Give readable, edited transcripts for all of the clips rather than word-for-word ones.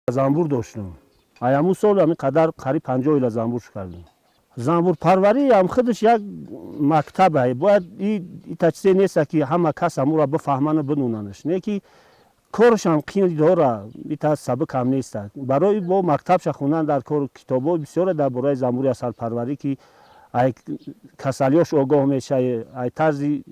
Занбур доштам. Ай ҳамун сол ҳамин қадар қариб 50 оила занбур кардем. Занбурпарварӣ ҳам худаш як мактаб, бояд ита чизе неста, ки ҳама кас ҳамура бифаҳману бидонанаш, не ки корашам қин дора, ита сабукам неста. Барои бо мактабша хондан дар кор, китобҳои бисёре дар бораи занбури асалпарварӣ, ки ай касалиёш огоҳ мешавӣ, ай тарзи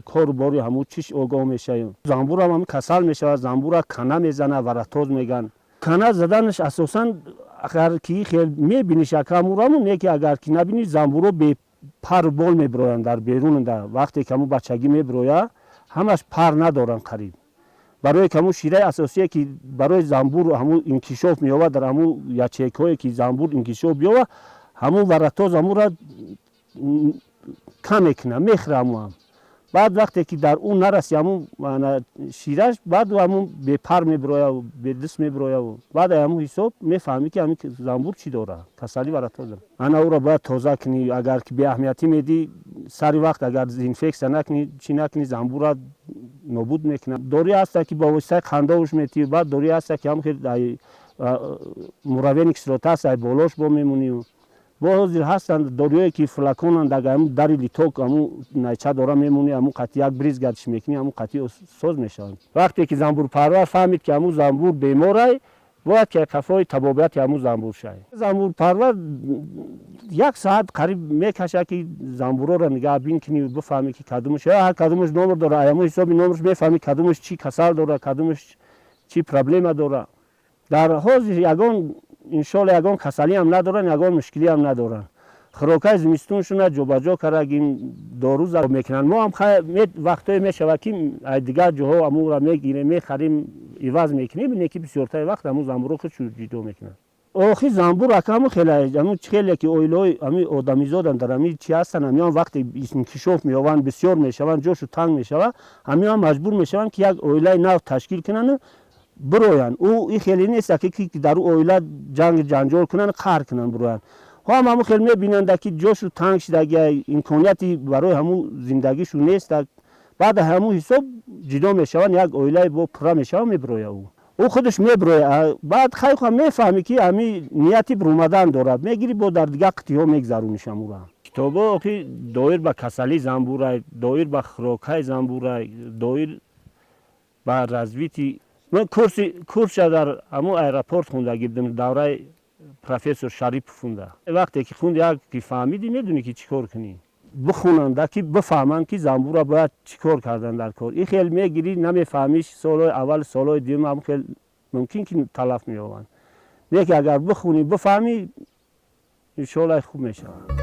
кору бори ҳамун чиш огоҳ мешавӣ. Занбурам ҳам касал мешавад, занбура кана мезана, варроаз меган. Кана заданаш асосан агар ки хел мебиниш акамураму, не ки агар ки набиниш, занбуро бе пару бол мебироянд дар берунда. Вақте ки ҳамун бачагӣ мебироя, ҳамаш пар надоранд қариб. Барои ки ҳамун шираи асосие, ки барои занбур ҳамун инкишоф меёбад, дар ҳамун ячейкое, ки занбур инкишоф биёбад, ҳамун варроаз ҳамура кам мекунад, мехӯра ҳамуам. Баъд вақте ки дар ӯ нараси ҳамун шираш, баъд ҳамун бепар мебироя, бедист мебирояву баъд ҳамун ҳисоб мефаҳмӣ, ки ҳамин занбур чӣ дора, касали варроаз. Ана ӯро бояд тоза кунӣ. Агар ки беаҳамиятӣ медӣ, сари вақт агар дезинфексия накунӣ, чӣ накунӣ, занбура нобуд мекунад. Дори ҳаста, ки бо воситаи қандовуш метӣ, баъд дори ҳаста, ки ҳам хел муравейный кислота аст, ай болош бо мемонӣ. Бо ҳозир ҳастанд доруое, ки флаконанд, агар ҳамун дари лоток ҳамун найча дора мемонӣ, ҳамун қатъи як брызгать мекунӣ, ҳамун қатъи соз мешаванд. Вақте ки занбурпарвар фаҳмид, ки ҳамун занбур беморай, бояд ки қафои табобати ҳамун занбур шавад. Занбурпарвар як соат қариб мекашад, ки занбурҳоро нигаҳбин кунӣ, бифаҳмӣ, ки кадомаш, ҳар кадомаш номер дора, ҳамун ҳисоби номерш мефаҳмӣ, кадомаш чӣ касал дора, кадомаш чӣ проблема дора. Дар ҳозир ягон, иншоалло, ягон касалиам надоранд, ягон мушкилиам надоранд. Хӯрокаи зимистоншуна ҷобаҷо кардагим, дору мекунанд. Мо ҳам вақтое мешавад, ки аз дигар ҷоҳо ҳамонро мегирем, мехарем, иваз мекунем, не ки бисёртари вақт ҳамун занбурро худшу ҷудо мекунанд. Охи занбур акаму хеле ҳамун хеле ки оилаҳои ҳамин одамизоданд, дар ҳамин чи ҳастанд, ҳамиҳам вақте инкишоф меёбанд, бисёр мешаванд, ҷошу танг мешавад, ҳамиҳам маҷбур мешаванд, ки як оилаи нав ташкил кунанду бироянд. Ӯ и хеле нест, ки дар ӯ оила ҷанг ҷанҷол кунанд, қаҳр кунанд, бироянд. Ҳам ҳамун хел мебинанд, ки ҷошу танг шидаги, имконияти барои ҳамун зиндагишу нест, баъд ҳамун ҳисоб ҷудо мешаванд, як оилаи бо пурра мешаванд, мебироя. Ӯ худаш мебироя, баъд хайха мефаҳмӣ, ки ҳами нияти биромадан дорад, мегирӣ, бо дар дигар қитиҳо мегзарониш ҳамура. Китобҳо охи доир ба касалии занбурай, доир ба хӯрокҳои занбурай, доир ба развитие. Ман курса дар ҳамун аэропорт хондагӣ будам, давраи профессор Шарипов хунда. Вақте ки хунд, як ки фаҳмидӣ, медонӣ, ки чӣ кор кунӣ. Бихонанда, ки бифаҳманд, ки занбура бояд чӣ кор кардан дар кор. Ин хел мегирӣ, намефаҳмиш, солҳои аввал, солҳои дуюм ҳам хел мумкин, ки талаф меёбанд. Не ки агар бихонӣ, бифаҳмӣ, иншоалло, хуб мешавад.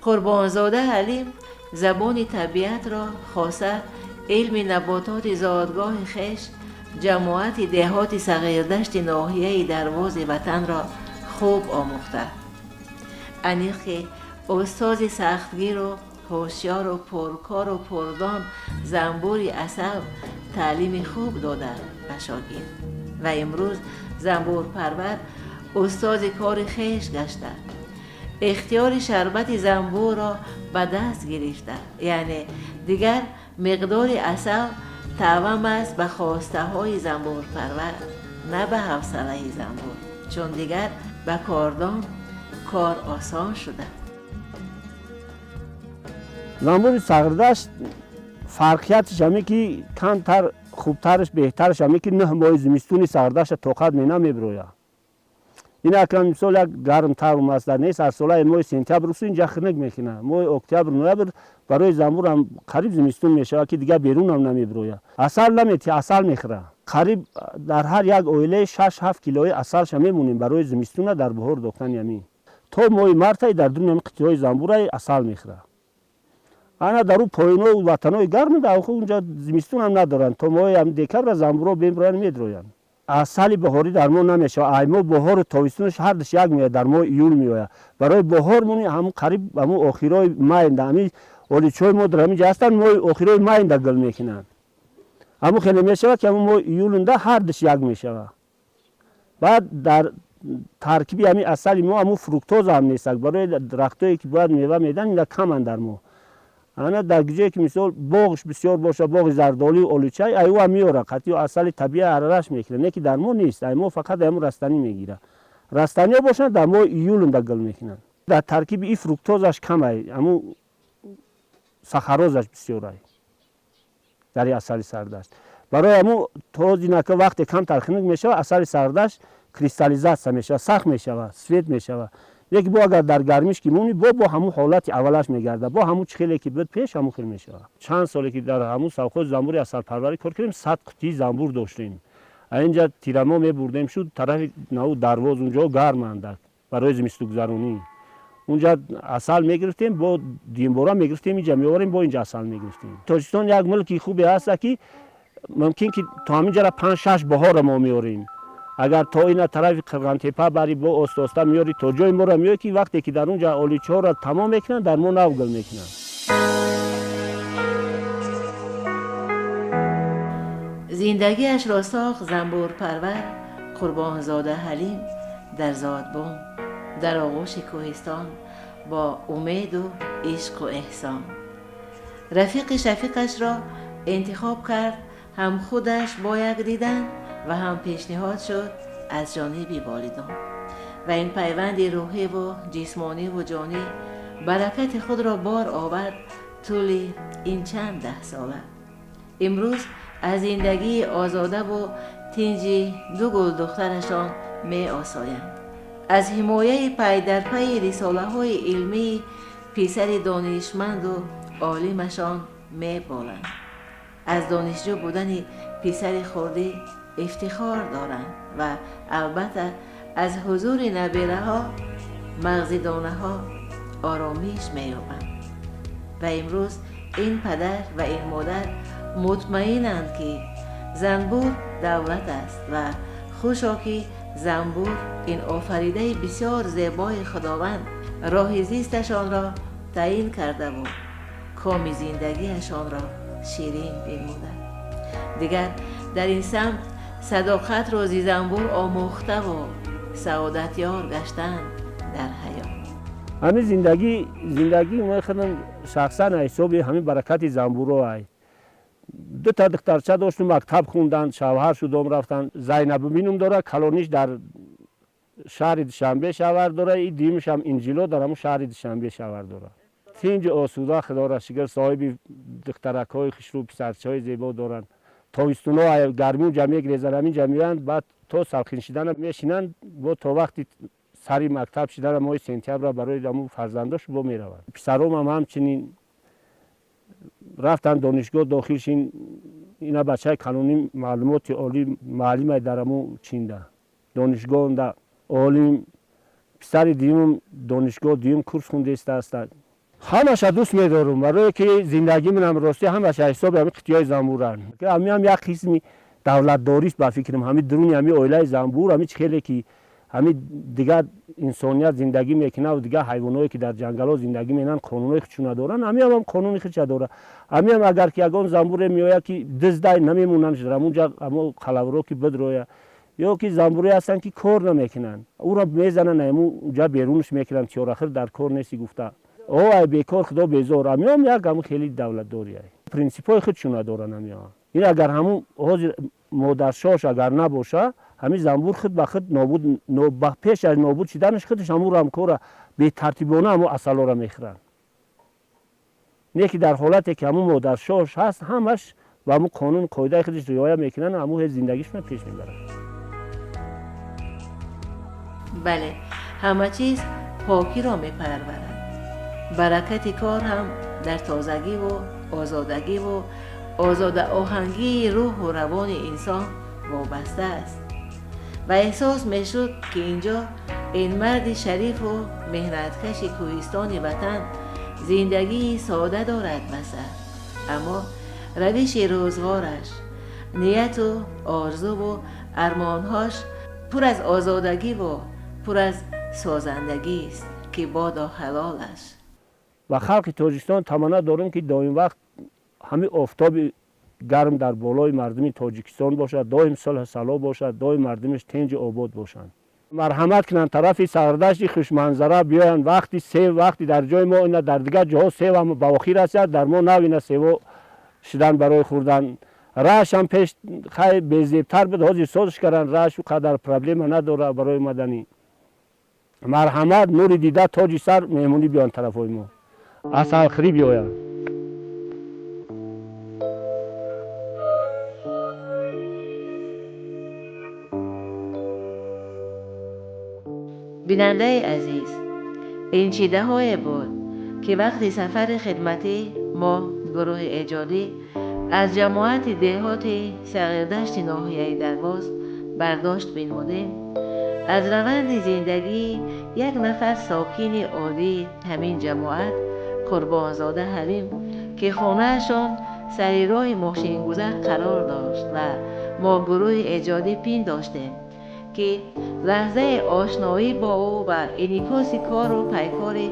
Қурбонзода Ҳалим забони табиатро, хоса илми набототи зодгоҳи хеш, ҷамоати деҳоти Сағирдашти ноҳияи Дарвози ватанро хуб омӯхта. Аниқ ки устози сахтгиру ҳушёру пуркору пурдон занбури асал таълими хуб дода ба шогирд ва имрӯз занбурпарвар устози кори хеш гашта, ихтиёри шарбати занбурро ба даст гирифта, яъне дигар миқдори асал тавам аст ба хостаҳои занбурпарвар, на ба ҳавсалаи занбур, чун дигар ба кордон кор осон шуда. Занбури Сағирдашт фарқиятш ҳаме, ки камтар хубтараш, беҳтараш ҳаме, ки 9 моҳи зимистони Сағирдашта тоқат мена мебирояд. Ин акам мисол як гармтар аст, нест, ҳар солаи моҳи сентябр усу инҷа хунук мекунад. Моҳи октябр, ноябр барои занбурам қариб зимистон мешавад, ки дигар берунам намебирояд. Асал намети, асал мехӯрад. Қариб дар ҳар як оилаи 6-7 килои асалша мемонем барои зимистона, дар баҳор дохтани. Ҳамин то моҳи мартай дар дуни ҳами қитиҳои занбураи асал мехӯрад. Ана дар ӯ поино ватанои гарм унҷа зимистонам надоранд, то моҳи декабра занбурҳо бемироянд, медроянд. Асали баҳорӣ дар мо намешавад. Ай мо баҳору тобистонаш ҳардуш як меояд, дар моҳи июл меояд. Барои баҳор мони ҳамун қариб ҳамун охирои майнда, ҳамин оличҳои мо дар ҳамин ҷа ҳастанд, моҳи охирои майнда гул мекунанд. Ҳамун хеле мешавад, ки ҳамун моҳи июлнда ҳардуш як мешавад. Баъд дар таркиби ҳамин асали мо ҳамун фруктоза ҳам нестак. Барои дарахтое ки бояд мева медан, ина каманд дар мо. Ана дар ҷое ки, мисол, боғш бисёр боша, боғи зардолию олучай, ай ӯ меора, қатъи асали табиӣ аралаш мекунад. Не ки дар мо нест, ай мо фақат ҳамун растанӣ мегирад. Растаниҳо бошанд, дар моҳи июлунда гул мекунанд. Дар таркиби и фруктозаш камай, ҳамун сахарозаш бисёрай дар асали Сардашт. Барои ҳамун то вақте камтар хунук мешавад, асали Сардашт кристаллизация мешавад, сахт мешавад, свет мешавад. Лекин бо агар дар гармиш ки монӣ, бо ҳамун ҳолати аввалаш мегардад, бо ҳамун чӣ хеле ки буд пеш, ҳамун хел мешавад. Чанд соле ки дар ҳамун совхози замбури асалпарварӣ кор кардем, 100 қутии замбур доштем. Инҷа тирамо мебурдем, шуд тарафи нав Дарвоз, унҷо гармандак барои зимистугузаронӣ. Унҷа асал мегирифтем, бо дуюмбора мегирифтем, инҷа меоварем, бо инҷа асал мегирифтем. Тоҷикистон як мулки хубе ҳаста, ки мумкин ки то ҳаминҷара панҷ шаш баҳорро мо меорем. Агар то ина тарафи Қирғантепа бари, бо оста оста меёри, то ҷои моро меои, ки вақте ки дар унҷа оличаҳоро тамом мекунанд, дар мо нав гул мекунанд. Зиндагиашро сохт занбурпарвар Қурбонзода Ҳалим дар зодбум, дар оғӯши кӯҳистон, бо умеду ишқу эҳсон. Рафиқи шафиқашро интихоб кард ҳам худаш бо як дидан ва ҳам пешниҳод шуд аз ҷониби волидон. Ва ин пайванди рӯҳиву ҷисмониву ҷонӣ баракати худро бор овард тӯли ин чанд даҳсола. Имрӯз аз зиндагии озодаву тинҷи ду гулдухтарашон меосоянд, аз ҳимояи пайдарпайи рисолаҳои илмии писари донишманду олимашон меболанд, аз донишҷӯ будани писари хурдӣ ифтихор доранд ва албатта аз ҳузури набераҳо, мағзидонаҳо оромиш меёбанд. Ва имрӯз ин падар ва ин модар мутмаинанд, ки занбур давлат аст ва хушо ки занбур, ин офаридаи бисёр зебои Худованд, роҳи зисташонро таъин кардаву коми зиндагиашонро ширин бинмуда. Дигар дар ин самт садоқатро зи занбур омӯхтаву саодатёр гаштанд дар ҳаёт. Ҳамин зиндагӣ ма худам шахсан ҳисоби ҳамин баракати занбуро ай. Дута духтарча доштум, мактаб хунданд, шавҳар шудом, рафтанд. Зайнабубинум дора, калониш дар шаҳри Душанбе шавҳар дора, и дуюмашам Инҷило дар ҳамун шаҳри Душанбе шавҳар дора. Тинҷу осуда, Худоро шукр, соҳиби духтаракҳои хушрӯ, писарчаҳои зебо доранд. Тобистуно гармӣ унҷа мегрезанд, ҳаминҷа меоянд, баъд то салқин шидана мешинанд, бо то вақти сари мактаб шидана, моҳи сентябра, барои ҳамун фарзандош бо мераванд. Писаромам ҳамчунин рафтанд, донишгоҳ дохил шин. Ина бачаи калонӣ маълумоти олӣ, муаллимай дар ҳамун чинда донишгоҳда, олим. Писари дуюмам донишгоҳ дуюм курс хундеста. Ҳамаша дӯст медорум, барое ки зиндагӣ минам ростӣ ҳамаша ҳисоби ҳамин қитиҳои занбуранд. Ҳамиам як қисми давлатдорист ба фикрам. Ҳамин дуруни ҳамин оилаи занбур, ҳамин чӣ хеле ки ҳамин дигар инсоният зиндагӣ мекунад, дигар ҳайвонҳое ки дар ҷангалҳо зиндагӣ мекунанд, қонунҳои худшона доранд, ҳамиам қонуни худша дорад. Ҳамиам агар ки ягон занбуре меояд, ки диздай, намемонанд дар ҳамунҷа, ҳамо қалавро ки бидроя. Ё ки занбурое ҳастанд, ки кор намекунанд, ӯро мезананд, ҳамунҷа берунаш мекунанд, тиёрахир дар кор нести гуфта. О, ай бекор Худо безор. Ҳамиам як ҳамун хеле давлатдория, принсипҳои худшона доранд ҳамиам. Ин агар ҳамун ҳозир модаршош агар набоша, ҳамин занбур худ ба худ нобуд. Пеш аз нобуд шиданаш худаш ҳамун рамкора бетартибона ҳамун асалҳоро мехӯранд. Не ки дар ҳолате ки ҳамун модаршош ҳаст, ҳамаш ба ҳамун қонун қоидаи худаш риоя мекунанд, ҳамун ҳеҷ зиндагишона пеш мебаранд. Бале, ҳама чиз покиро мепарварад. Баракати кор ҳам дар тозагиву озодагиву озодаоҳангии рӯҳу равони инсон вобаста аст. Ва эҳсос мешуд, ки инҷо ин марди шарифу меҳнаткаши кӯҳистони ватан зиндагии сода дорад ба сар, аммо равиши рӯзғораш, нияту орзуву армонҳош пур аз озодагиву пур аз созандагист, ки бодо ҳалолаш. Ва халқи Тоҷикистон таманно дорем, ки доим вақт ҳамин офтоби Гарм дар болои мардуми Тоҷикистон бошад, доим сулҳу сало бошад, доим мардумаш тинҷу обод бошанд. Марҳамат кунанд, тарафи Сағирдашти хушманзара биёянд. Вақти сев, вақти дар ҷои мо ина дар дигар ҷоҳо севам ба охир расад, дар мо нав ина сево шудан барои хӯрдан. Раҳашам пеш хай безебтар буд, ҳозир созш карданд, раҳаш қадар проблема надорад барои омаданӣ. Марҳамат, нури дида, тоҷи сар, меҳмонӣ биёянд тарафҳои мо, асалхӯрӣ биёянд. Бинандаи азиз, ин чидаҳое буд, ки вақти сафари хидматӣ мо гурӯҳи эҷодӣ аз ҷамоати деҳоти Сағирдашти ноҳияи Дарвоз бардошт бинмудем аз раванди зиндагии як нафар сокини оддии ҳамин ҷамоат, Қурбонзода Ҳалим, ки хонаашон сари роҳи мошингузар қарор дошт ва мо гурӯҳи эҷодӣ пиндоштем, ки лаҳзаи ошноӣ бо ӯ ва инъикоси кору пайкори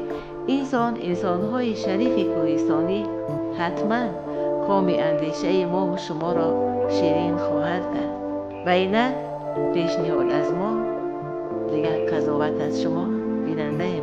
инсон инсонҳои шарифи кӯҳистонӣ ҳатман коми андешаи мову шуморо ширин хоҳад кард. Ва инак пешниҳод аз мо, дигар қазоват аз шумо, бинандаи